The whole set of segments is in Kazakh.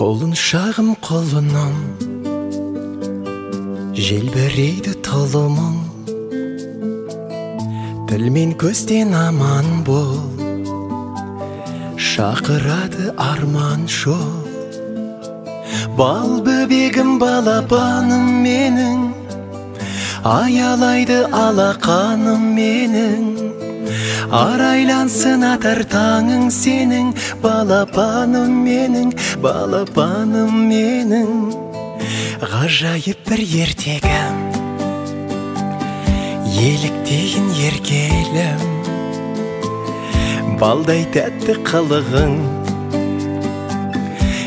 Құлыншағым құлыным, желбірейді тұлымың, тіл мен көзден аман бол, шақырады арман жол. Бал бөбегім балапаным менің, аялайды алақаным менің. Арайлансын атар таңың сенің, балапаным менің, балапаным менің. Ғажайып бір ертегім, еліктейін еркелім, балдай тәтті қылығың,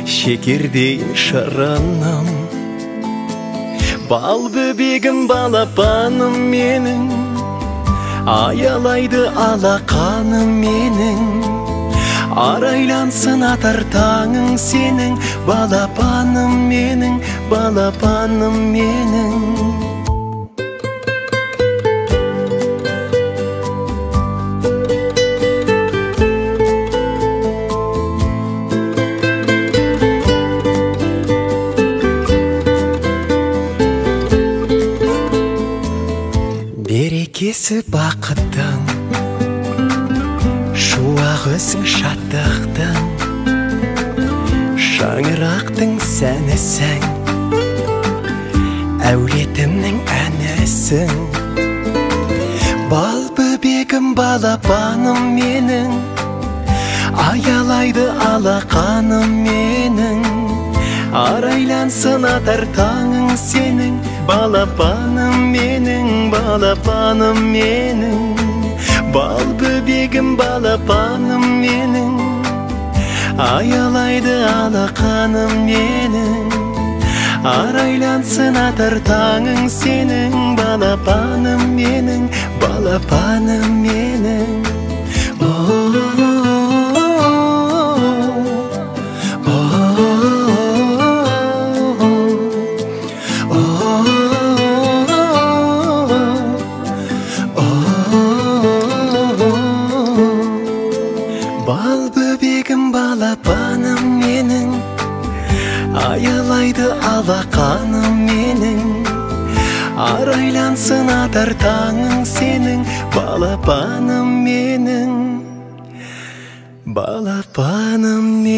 шекердейін шырыным. Бал бөбегім балапаным менің, аялайды алақаным менің. Арайлансын атар таңың сенің, балапаным менің, балапаным менің. Берекесі бақыттың, шуақ өзің шаттықтың, шаңырақтың сәнісің, әулетімнің әнісің. Бал бөбегім балапаным менің, аялайды алақаным менің. Арайлансын атар таңың сенің, балапаным менің, балапаным менің. Бал бөбегім балапаным менің, аялайды алақаным менің. Арайлансын атар таңың сенің, балапаным менің, балапаным менің. Бал бөбегім балапаным менің, аялайды алақаным менің. Арайлансын атар таңың сенің, балапаным менің, балапаным менің.